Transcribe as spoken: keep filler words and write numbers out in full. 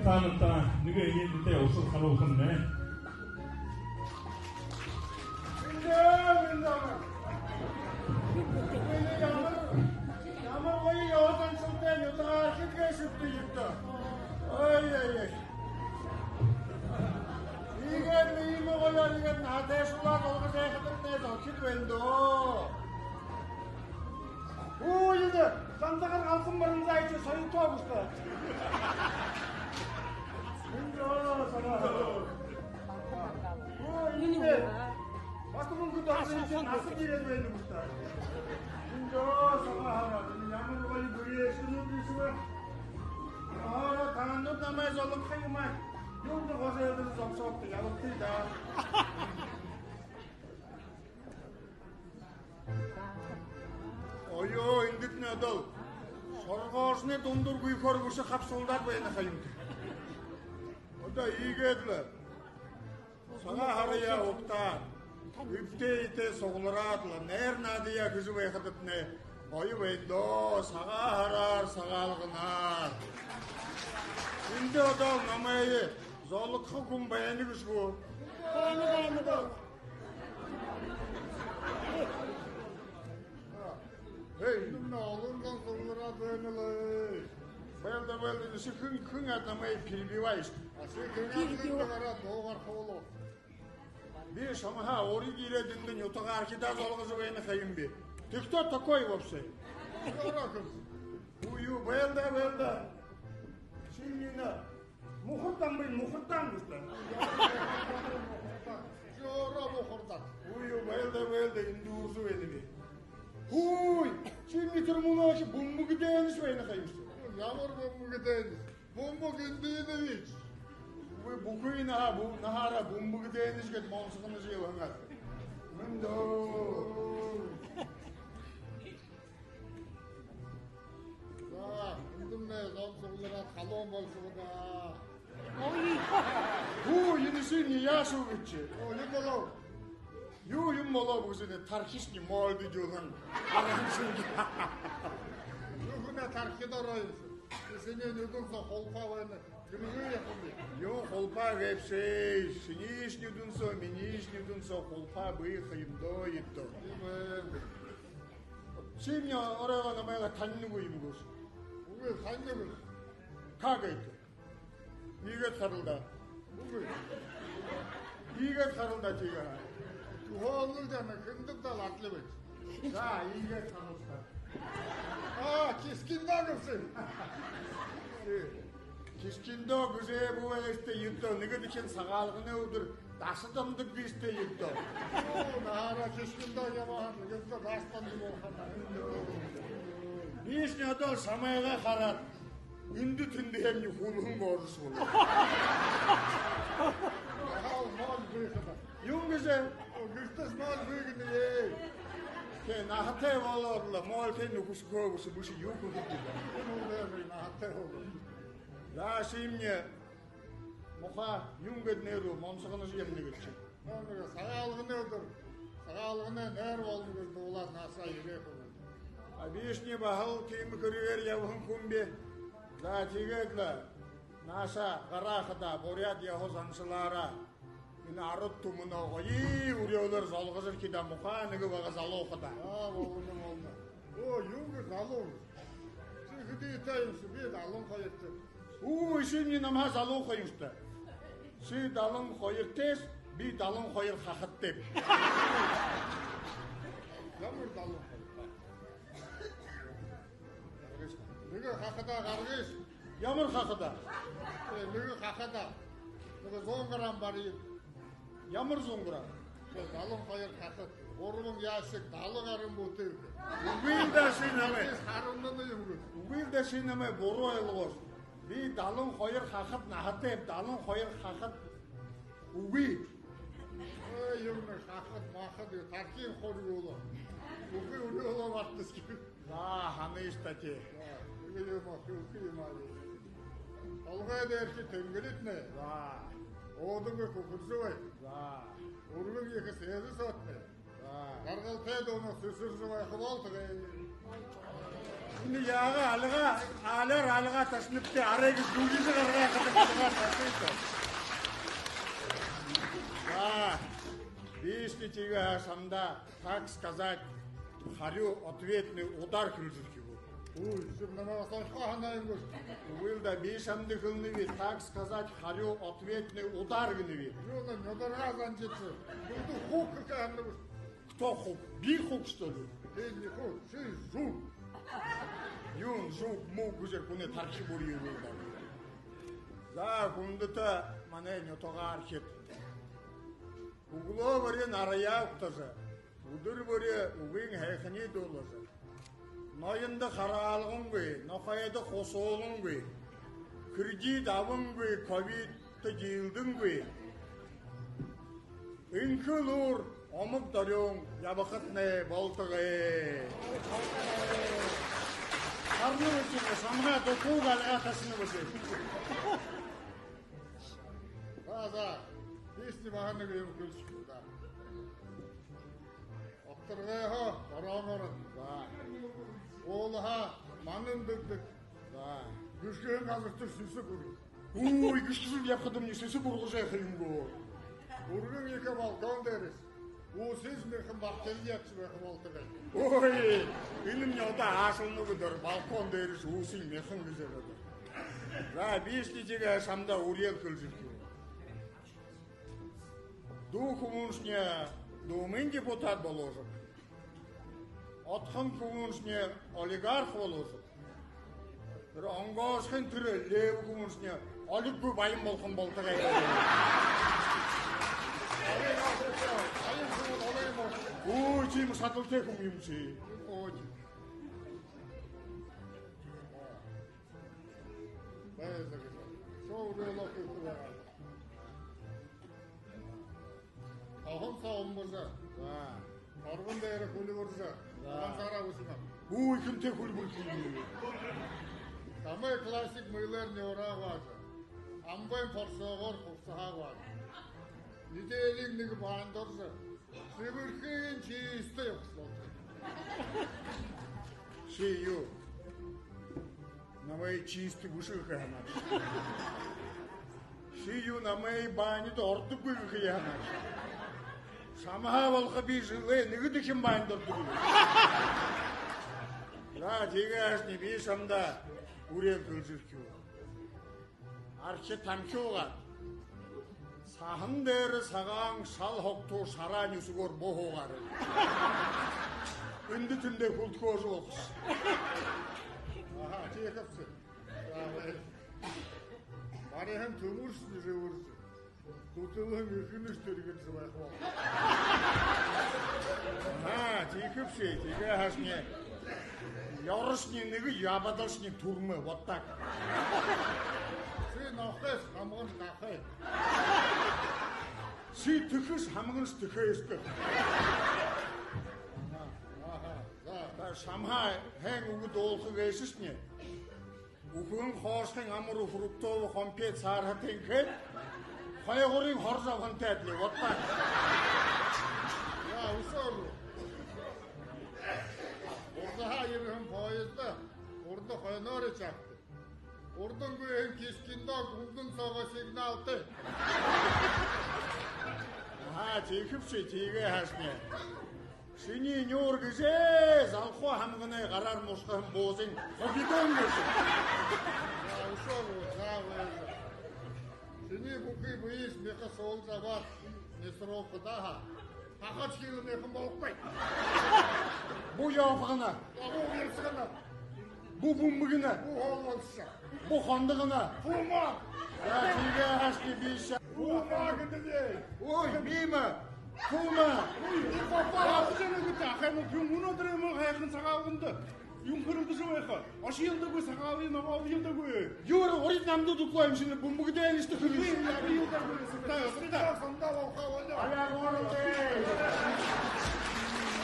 Таанадта нэгэ энеэдэтэй ушар харуулхамнай. Мэндэ, мэндэ. Мэндэ, ямар, ямар гоё ёһо заншалтай нютагаархид гээшэбта, ёһо. Ой, ой, ой. Иигээд лэ иимэ гоёор, иигээд наһатайшуулаад, олгожо байхадатнай зохид байна даа. Өө, энэ Зандагар Галсан Баранзайчи соёлтой бэшэ даа. Мэндэ, Сагаан һараар. Өө, энэ Бата-Мүнхэ Доржо энэ наһа ерээд байна бэшэ даа. Мэндэ, Сагаан һараар. Энэ ямар гоё гүрээшэнүүд гээшэб. Ара, таанад намайе золгохо юм аа. Юундэ гожо эдэр зогсообта, ябагты даа. Ой-ё, эндэтнай одоол соргоошонай дундуур гүйхөөр бэшэ, хабшуулдаад байна ха юм. Одоо иигээд лэ Сагаан һараяа угтаад, эбтэй эетэй суглараад лэ, найр наадаяа хэжэ байхадатнай гоё байна даа. Сагаан һараар, Сагаалганаар. Эндэ одоол намайе золгохо хүн байна гээшэ гү? Байна, байна, байна. Эй, эндэмнай олон зон суглараад байна лэ. Байл даа, байл даа, ши хэн, хэн аад намайе перебиваешь? А ши хэн аад, перебиваю, эндэ гараад дуугарха болоо? Би шамһаа урид ерээд, эндэ нютагаархидаа золгожо байна ха юм би. Ты кто такой вообще? Жора хэн? Үй, үй, байл даа, байл даа. Ши минии Мухардан бэ, Мухардан гээшэ даа. Жора Мухардан. Үй, үй, байл даа, байл даа, эндэ үржэ байна би. Үй, ши минии тэрэ мүнөөшье Бүмбэгдэйнэш байна ха юм ши. Ямар Бүмбэгдэйнэш? Бүмбэг Эндинович. Үй, бүхы наһа, бү-, наһаараа Бүмбэгдэйнэш гээд монсогоно жэл хангаад. Мэндэ. За, эндэмнай зон суглараад, халуун болошобо даа. Ой. Хүү, энэ ши минии яашье үгы ши. Оо, юм болоо. Юу юм болоо гэжэ, энэ тархишни мордо дюлан. Арган шэнги. Юу, хэнэй тархида ороо юм ши. Эсэнэй нюдэн соо хулпаа байна. Тэрэ юу яаха юм бэ? Юу хулпаа гээбши. Шиниишни нюдэн соо, миниишни нюдэн соо хулпаа бии ха юм даа, ёһо. Юм байна. Ши минии оройгоо намайгаа танинагүй юм гүш? Үгы, танинагүй. Как это? Иигээд харал даа. Үгы. Иигээд харал даа, тиигээ. Түхөөлэл даа, нэгэ хэндэб даа, латлибэч. За, иигээд харал даа. А, Кискиндо гэбши. Кискиндо гэжэ бү эстэй ёһо, нэгэ дахин Сагаалганай үдэр даса дамдаг бэшэ ёһо. Оо, наһаараа Кискиндо ябаһан, нэгэндэ даса дамдаг болохо. Бишни одоол шамайгаа хараад, эндэ тэндэ хэмни хүлһэн оржо болоо. Аал, мал бии ха даа. Юун гэжэ? Гэртэшни мал бии гэнэ лэ. Тэ, наһатай болоод лэ, мал тэ нүхэшэхөө бэшэ, бэшэ юу хүлһэн бэ? Наһатай болоо. За, ши минии муха юун гээд нэрэ, монсогоно жэл юм гээшэ. Нөө, нэгэ Сагаалганай үдэр, Сагаалганай найр болоно гэжэ дуулаад, наашаа ерээ ха юм. А бишни баһал тиимэ хэрэгээр ябаһан хүн би. За, тиигээд лэ наашаа гарахадаа, буряад ёһо заншалаараа энэ арад түмэнөө гоё үреэлээр золгожорхидаа, муха нэгэ бага залуу ха даа. А, болоно, болоно. Оо, юун гээ залуу? Ши хэдытэй юмши? Би далан хоёртой. Үй, ши минии намһаа залуу ха юмши даа. Ши далан хоёртойш, би далан хоёр хахадтайб. Ямар далан хоёр? Нэгэ хахадаа гаргыш. Ямар хахадаа? Э, нэгэ хахадаа. Нэгэ зуун грамм барыш. Ямар зуун грамм? Далан хоёр хахад, гурбан ящик, далан гаран бүтээлгэ. Үгы л даа, ши намайе. Харандана юм гээ. Үгы л даа, ши намайе буруу ойлгоош. Би далан хоёр хахад наһатайб, далан хоёр хахад. Үгы. Ой, юумэн хахад, махад, тархиин хор юу лэ. Үгы, үгы, үгы, мартааш гээ. За, һаныш даа тэ. За, үгы юм аа, үгы юм аа. Толгой дээрэхи тэнгэри тнай. За. Өөдэнь хүхэржэ бай. За. Үргэн ехэ сээжэ соотнай. За. Гаргалтай дуунаа сэсэржэ байха болтогой. Энэ яагаа, альгаа, аляар альгаа ташанабта, арай гэжэ дүлижэ гаргаа хадаа. Тиигээ шамда, так сказать, харюу, ответный удар хэлэжэрхёоб. Ой, ши намайе асарха һанаа юм гүш? Үгы л даа, би шамда хэлэнэб, так сказать, харюу, ответный удар гэнэб. Юу, нюдаргаа занжа ши. Юундэ хуг гэхэ һанаа гүш? Кто хуг? Би хуг, что ли? Ты не хуг, ши жук. Юун жук-мук гэжэ хүнэй тархи бүри юу л даа. За, хүндэтэ манай нютагаархид. Үглөө бүри нараяа угтажа, үдэр бүри үгын һайханиие дуулажа, ноёндо хараалгангүй, нохойдо хусуулангүй, кредит абангүй, ковидта диилдэнгүй, энхэ элүүр, омог дорюун ябахатнай болтогой. Харана бэшэ, шамһаа дутуу галгаа ташана бэшэ. За, за. Песни баһа нэгэ юм хэлэшэб даа. Огторгойһоо дорооноор. За. Уулаһаа манан дэгдэг. За. Гэшхэһэн газарта сэсэг үргэн. Үй, гэшхэһэн ябахадамни сэсэг үргэжэ ябаха юм гү? Үргэн ехэ балкон дээрэһээ. Үсөөн мяхан бартал ябажа байха болтогой. Ой, энэмни одоо аашлана үгы даа, балкон дээрэһээ үсөөн мяхан гэжэ ябадаг. За, би ши тиигээ шамда үреэл хэлэжэрхёоб. Дүү хүбүүншни Думын депутат болоошоб. Одхон хүбүүншни олигарх болоошоб. Тэрэ онгоошхын тэрэ леби хүбүүншни олиггүй баян болохонь болтогой. Ой, тиимэ шадалтай хүн юм ши. Ой. Баярлаа. Шоу үрөөлөө хэлэхэ байгаа. Тоһон соо омбожо. За. Торгон дээрэ хүльбэржэ. За. Гансаараа үсэнэ. Үй, хэнтэй хүльбэрхэ юм. Тамай классик мэлээр нюураа гуажа. Амбайн поршоогоор хубсаһаа гуажа. Неделиин нэгэ бааньда орожо. Сэбэрхэн чистэ ябаха болтогой. Ши юу? Намайе чистэ бэшэ гэхэ һанааш? Ши юу, намайе бааньда ородоггүй гэхэ һанааш? Шамһаа болохо, би жэлдээ нэгэдэхин бааньда ородоггүй. За, тиигээ һаашни би шамда үреэл хэлэжэрхёоб. Архи тамхи уугаад, саһан дээрэ сагаан шал һогтуу шараа нюсэгөөр бү һуугаарай. Эндэ тэндэ хүлдэхөөжэ болохош. Аха, тиихэбши. За, бай. Бариһан түмэршни жэбэржэ, дүтэлһэн эхэнэршни тэрьегэжэ байха болтогой. Аа, тиихэбши, тиигээ һаашни. Ёрошни нэгэ, ябадалшни түрмэ, вот так. Ши нохойш, һамганш нохой. Ши тэхэш, һамганш тэхэ эсэгэ. Аха, за. Та шамһаа һайн үгэ дуулаха гээшэшни. Үхэһэн хоошхын амар фруктовый компот саарһатайнь хээд, хойгорынь хоржо абаһантай адли, вот так. Яа, үшөө. Урдаһаа ерэһэн поезда урда хойноороо чагты. Урдангүй һэн Кискинда гүлдэн соогоо сигналтай. Аха, тиихэбши, тиигээ һаашни. Шинии нюур гэжэ залхуу һамганай гараар мушхаһан буузын хубидон гээшэ. Яа, үшөө, за, бай. Шинии бүхы бэеыш мяха суулжа абаад, мясорубка даа. Хахаж хилэ мяхан болохогүй. Бү ёохо гэнэ. Бү уярса гэнэ. Бү бүмбэ гэнэ. Бү хоол болошоо. Бү хондо гэнэ. Бү маа. За, тиигээ һаашни би шамда. Бү маа гэдэг. Ой, би маа. Бү маа. Ой, би папа. Ахын юм, мүнөөдэр юм һайхан сагаалганда. Юм хэрэлдэжэ байха. Ошоёл даа гү, сагаалые ногоолёл даа гү. Юрэ, урид намда дутуу юм шэнги, бүмбэгдэнэш даа, хүлыш. Ой, абыёл даа гү, сагтаа, сагтаа. Сандаа болохо болёо. Аяа, горонтэй.